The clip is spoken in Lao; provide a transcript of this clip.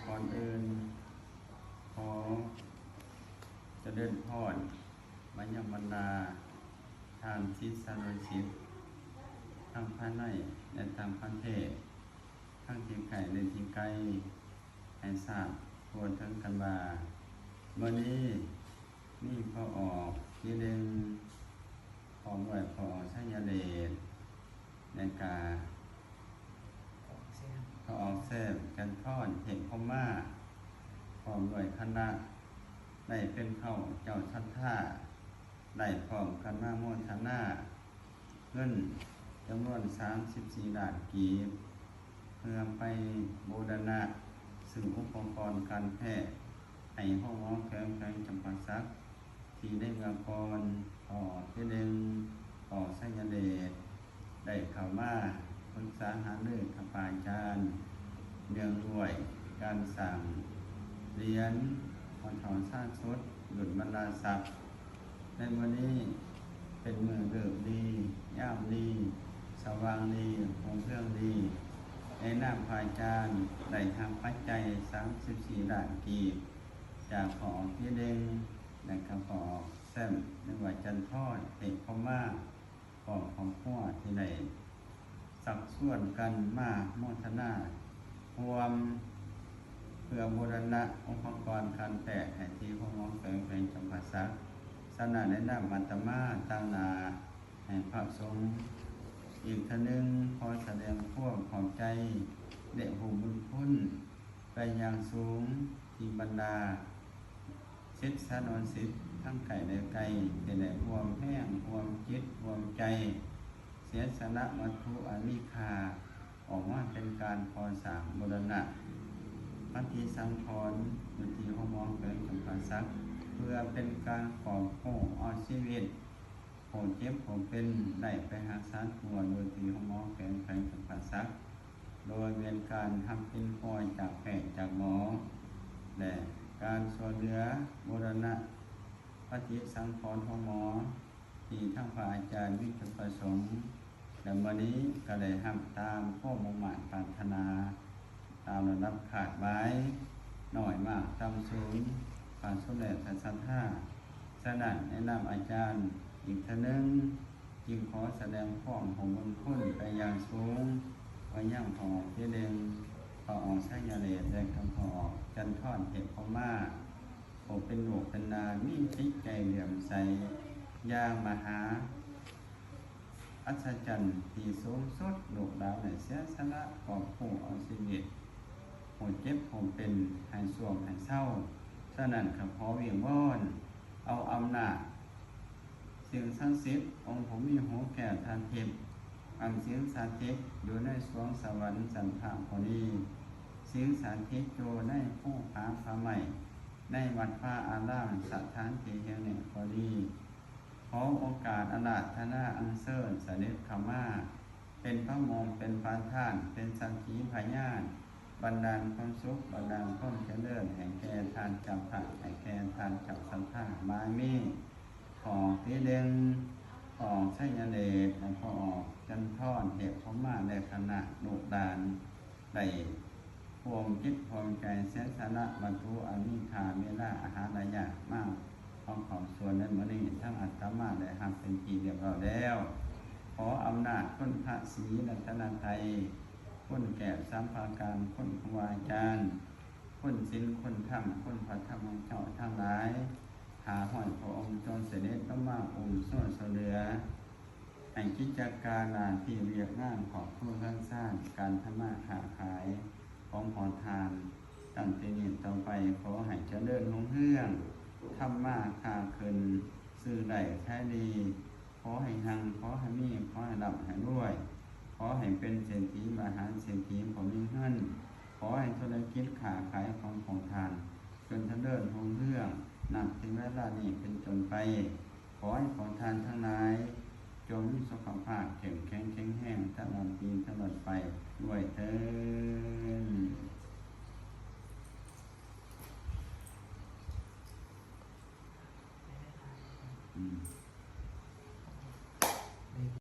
ກ່ອນອື່ນ ຂໍຈະເລີນພອນມາຍັງບັນດາທ່ານສິດສານຸສິດ ທັງພາຍໃນ ແລະ ຕ່າງປະເທດ, ທັງທີ່ໃກ້ ແລະ ທີ່ໄກ, ໃຫ້ຊາບທົ່ວເຖິງກັນວ່າ ມື້ນີ້ມີພໍ່ອອກທີ່ໜຶ່ງ ພ້ອມດ້ວຍພໍ່ອອກໄຊຍະເດດ ແລະກະ ອອກແຊມ ຈັນທອນ ເທບພົມມາ ພ້ອມດ້ວຍຄະນະ ໄດ້ເປັນເຂົ້າເຈົ້າສັດທາ ໄດ້ພ້ອມກັນມາໂມທະນາເງິນຈຳນວນສາມສິບສີ່ລ້ານກີບ ເພື່ອໄປບູລະນະຊື້ອຸປະກອນການແພດໃຫ້ໂຮງໝໍແຂວງ ແຂວງຈຳປາສັກ ທີ່ໃນເມື່ອກ່ອນ ພໍ່ອອກທີ່ໜຶ່ງ ພໍ່ອອກໄຊຍະເດດ ໄດ້ເຂົ້າມາປຶກສາຫາລືກັບພະອາຈານ ເນື່ອງດ້ວຍການສ້າງຫຼຽນພໍ່ເຖົ້າຊານສົດ ລຸ້ນບັນດາສັກ. ໃນມື້ນີ້ເປັນມື້ເລີກດີ ຍາມດີ ສະຫວ່າງດີ ຮຸ່ງເຮືອງດີ ໃນນາມພະອາຈານໄດ້ຮັບປັດໄຈສາມສິບສີ່ລ້ານກີບ ຈາກພໍ່ອອກທີ່ໜຶ່ງ ແລະ ກະພໍ່ອອກແຊມ ຫຼືວ່າຈັນທອນ ເທບພົມມາ ພ້ອມຄອບຄົວທີ່ໄດ້ຊັກຊວນກັນມາໂມທະນາຮ່ວມ ເພື່ອບູລະນະອຸປະກອນການແພດໃຫ້ທີ່ໂຮງໝໍແຂວງ ແຂວງຈຳປາສັກ. ສະນັ້ນ ໃນນາມອາດຕະມາ ຕາງໜ້າໃຫ້ພະສົງ ອີກເທື່ອໜຶ່ງ ຂໍສະແດງຄວາມຂອບໃຈ ແລະ ຮູ້ບຸນຄຸນ ເປັນຢ່າງສູງທີ່ບັນດາສິດສານຸສິດທັງໃກ້ແລະໄກ ທີ່ໄດ້ຮ່ວມແຮງຮ່ວມຈິດຮ່ວມໃຈ ເສຍສະຫຼະວັດຖຸອັນມີຄ່າ ອອກມາເປັນການກໍ່ສ້າງບູລະນະປະຕິສັງຂອນຢູ່ທີ່ໂຮງໝໍແຂວງຈຳປາສັກ ເພື່ອເປັນການກອບກູ້ເອົາຊີວິດ ຜູ້ເຈັບຜູ້ເປັນໄດ້ໄປຮັກສາຕົວຢູ່ທີ່ໂຮງໝໍແຂວງ ແຂວງຈຳປາສັກ ໂດຍແມ່ນການຮັບປິ່ນປ່ອຍຈາກແພດຈາກໝໍ ແລະ ການຊ່ວຍເຫຼືອບູລະນະປະຕິສັງຂອນໂຮງໝໍ ທີ່ທາງພະອາຈານມີຈຸດປະສົງ ແລະ ມື້ນີ້ກໍໄດ້ຮັບຕາມຄວາມມຸ່ງມາດປາດຖະໜາ ຕາມລະດັບຄາດໝາຍ ນ້ອຍມາກຕ່ຳສູງ ຂາດສຸດແລ້ວແຕ່ສັດທາ. ສະນັ້ນ ໃນນາມອາຈານອີກເທື່ອໜຶ່ງ ຈຶ່ງຂໍສະແດງຄວາມຮູ້ບຸນຄຸນເປັນຢ່າງສູງ ໄປຍັງພໍ່ອອກທີ່ໜຶ່ງ ພໍ່ອອກໄຊຍະເດດ ແລະ ກະພໍ່ອອກຈັນທອນ ເທບພົມມາ ຜູ້ເປັນລູກເປັນຫຼານ ມີຈິດໃຈເຫຼື້ອມໃສຢ່າງມະຫາ ອັດສະຈັນທີ່ສູງສຸດ, ລູກຫຼານໄດ້ເສຍສະຫຼະກອບກູ້ເອົາຊີວິດຜູ້ເຈັບຜູ້ເປັນໃຫ້ຊ່ວງໃຫ້ເຊົາ. ສະນັ້ນ ຂ້າຂໍວິງວອນເອົາອຳນາດສິ່ງສັກສິດ, ອົງຜູ້ມີຫູແກ້ວທາດທິບ, ອັນສິງສະຖິດຢູ່ໃນສວງສະຫວັນຊັ້ນຟ້າກໍດີ, ສິງສະຖິດຢູ່ໃນພູຜາປ່າໄມ້, ໃນວັດວາອາລາມ ສະຖານທີ່ແຫ່ງນີ້ກໍດີ, ຂໍໂອກາດອາລາທະນາອັນເຊີນສະເດັດເຂົ້າມາ ເປັນພະມົງ ເປັນປະທານ ເປັນສັກຂີພະຍານ ບັນດານຄວາມສຸກ ບັນດານຄວາມຈະເລີນ ໃຫ້ແກ່ທ່ານເຈົ້າພາບ ໃຫ້ແກ່ທ່ານເຈົ້າສັດທາ ໝາຍມີ ພໍ່ອອກຕີເດັ່ງ ພໍ່ອອກໄຊຍະເດດ ແລະ ພໍ່ອອກຈັນທອນ ເທບພົມມາ ແລະ ຄະນະລູກຫຼານ ໄດ້ຮ່ວມຈິດຮ່ວມໃຈເສຍສະຫຼະວັດຖຸອັນມີຄ່າ ເວລາ ອາຫານ ອາຍຸມາເຂົ້າສ່ວນໃນມື້ນີ້ ທັງອາດຕະມາໄດ້ຮັບເປັນທີ່ຮຽບຮ້ອຍແລ້ວ. ຂໍອຳນາດຄຸນພະສີລັດຕະນະໄຕ ຄຸນແກ້ວສາມປະການ ຄຸນຄູອາຈານ ຄຸນສິນຄຸນທຳ ຄຸນພະທຳຂອງເຈົ້າທັງຫຼາຍ ຫ້າຮ້ອຍພະອົງ ຈົ່ງສະເດັດລົງມາອຸ້ມຊູ່ຊ່ວຍເຫຼືອ ໃຫ້ກິດຈະການໜ້າທີ່ວຽກງານຄອບຄົວເຮືອນຊານ ການທຳມາຄ້າຂາຍຂອງພໍ່ທ່ານ ຕັ້ງແຕ່ນີ້ຕໍ່ໄປ ຂໍໃຫ້ຈະເລີນຮຸ່ງເຮືອງ ທຳມາຄ້າຂຶ້ນ ຊື້ໄດ້ຂາຍດີ, ຂໍໃຫ້ຮັ່ງ ຂໍໃຫ້ມີ ຂໍໃຫ້ລ່ຳໃຫ້ລວຍ, ຂໍໃຫ້ເປັນເສດຖີມະຫາເສດຖີ ຜູ້ມີເງິນ, ຂໍໃຫ້ທຸລະກິດຄ້າຂາຍຂອງພວກທ່ານ ຈົ່ງຈະເລີນຮຸ່ງເຮືອງ ນັບແຕ່ເວລານີ້ເປັນຕົ້ນໄປ ຂໍໃຫ້ພວກທ່ານທັງຫຼາຍ ຈົ່ງມີສຸຂະພາບເຂັ້ມແຂງແຂງແຮງຕະຫຼອດປີຕະຫຼອດໄປດ້ວຍເທີ້ນ.